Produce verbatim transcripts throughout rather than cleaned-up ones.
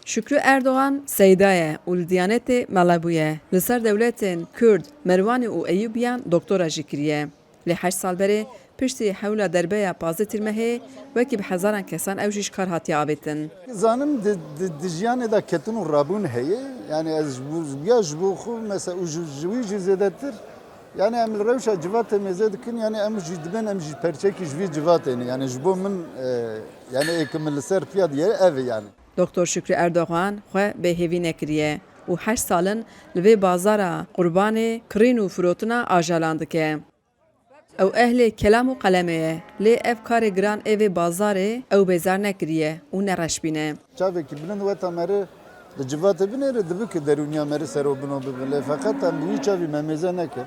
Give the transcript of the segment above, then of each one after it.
Şükrü Erdogan seyda ye û li Diyanetê mela bûye. Li ser dewletên Kurd, Merwanî û Eyûbiyan doktora jî kiriye. Lê heşt sal berê piştî hewla derbeya pazdeh Tîrmehê wekî bi hezaran kesan ew jî ji kar hatiye avêtin. Zanim di, di, di jiyanê de ketin û rabûn heye. Yani ez ji bo, ya ji bo xwe mesela û ji, ji wî jî zêdetir. Yani em li rewşa civatê mêze dikin, yani em jî dibin, em jî perçekî ji vî civatê ne. Yani ji bo min, e, yani ê ku min li ser piya diye ev e yani. Doktor Şükrü Erdogan xwe bêhêvî nekiriye û heşt sal in li vê bazara Qurbanê kirîn û firotina ajalan dike. Ew ehlê kelam û qelemê ye, lê ev karê giran ê vê bazarê ew bêzar nekiriye û nereşbîne. Çavekî bilind weta meri li civatê binêre, dibi ku derûniya meri sero bino bibe, lê feqet em bi wî çavî me mêze nekir.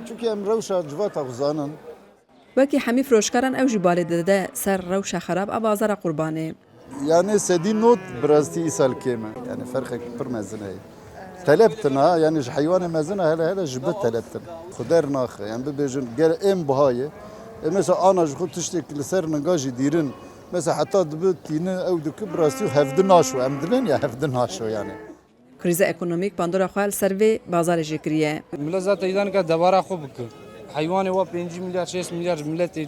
Çunkî em rewşa civata xwe zanin. Wekî hemî firoşkaran ew jî balê dide ser rewşa xerab a bazara Qurbanê. Yani sedî not bi rastî îsal kêm e. Yani ferqek pir mezin heye. Teleb tine, yani ji heywanê mezin e, hele hele ji bi teleb tine. Xwe dernaxe, yani bibêjin gel êm biha ye. E mesela ana ji xwe tiştek li ser ninga jî dîrin. Mesela heta dibi tîni ew diki bi rastî hevdi naşo, em dibên ya hevdi naşo yani. Krîza ekonomîk bandora xwe li ser vê bazarê jî kiriye. Milet zaten îdan ka debara xwe bike. Heywanê wa pêncî milyar, şêst milyar ji miletê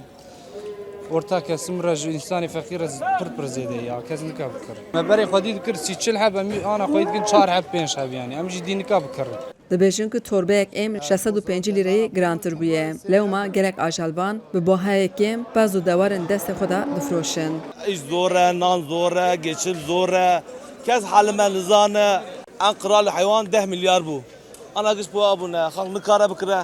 orta kesim re, ji însanê feqîr re pir pir zêde ya. Kes nika bikir. Me berê xwedî dikir sî çil heb, em ana xwedî dikin çar heb, pênc heb yani. Em jî dî nika bikirin. Dibêjin ku torbeyek êm şeş sed û pêncî lîreyê girantir bûye. Lewma gelek ajalban bi bahayê kêm pez û dewarên destê xwe de difiroşin. Îş zor e, nan zor e, geçim zor e. Kes halê me nizane. En qral heywan deh milyar bû. Ana giş po abûne, xalq nikare bikire.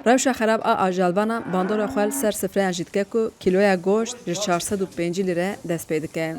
Rewşa xerab a ajalbana bandora xwe li ser sifreyan jî dike ku kîloya goşt ji çar sed û pêncî lîre dest pê dike.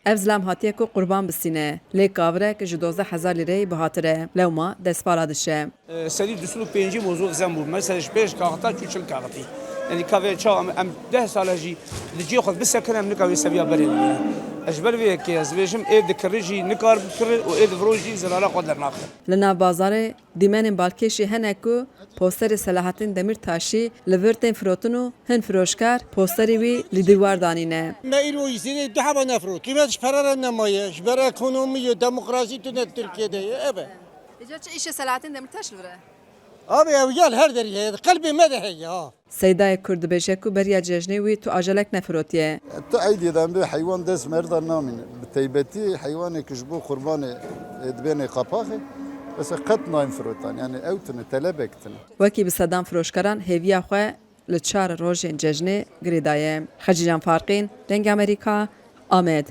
Ev zilam hatiye ku qurban bistîne, lê kavirek ji dozdeh hezar lîreyê bihatir e, lewma destvala diçe. Sedî du sed û pêncî mozû zem bû. Mesela ji pênc kaxita çû çil kaxitî. Yanî ka vê çawa em, em deh sala jî li cihê xwe bisekin em nika wê seviya berê bigire. Ez ji ber vê yekê ez dibêjim ê dikiri jî nikar bikiri û ê diviro jî zelala xwe dernaxe. Li nav bazarê dîmenên balkêşî hene ku posterê Selahattin Demirtaşî li vir tên firotin û hin firoşkar posterê wî li dîwar danîne. Me îro îzînê du heba nefirot. Qîmet ji pere re nemaye. Ji ber ekonomî ye, demokrasî tune Tirkiye de ye. Ev e. Îca çi îşê Selahattin Demirtaş li vir e? Abi ew ya li her derî heye, di qelbê me de heye ha. Seydayê Kurd dibêje ku beriya cejnê wî tu ajelek nefirotiye. Tu eydê de em bê heywan dest merdan namîne. Bi teybetî heywanê ku ji bo qurbanê, e, dibênê qapaxê, mesela qet nayên firotan. Yani ew tune, telebek tune. Wekî bi sedan firoşkaran hêviya xwe li çar rojên cejnê girêdaye. Xecîcan Farqîn, Dengê Amerîka, Amed.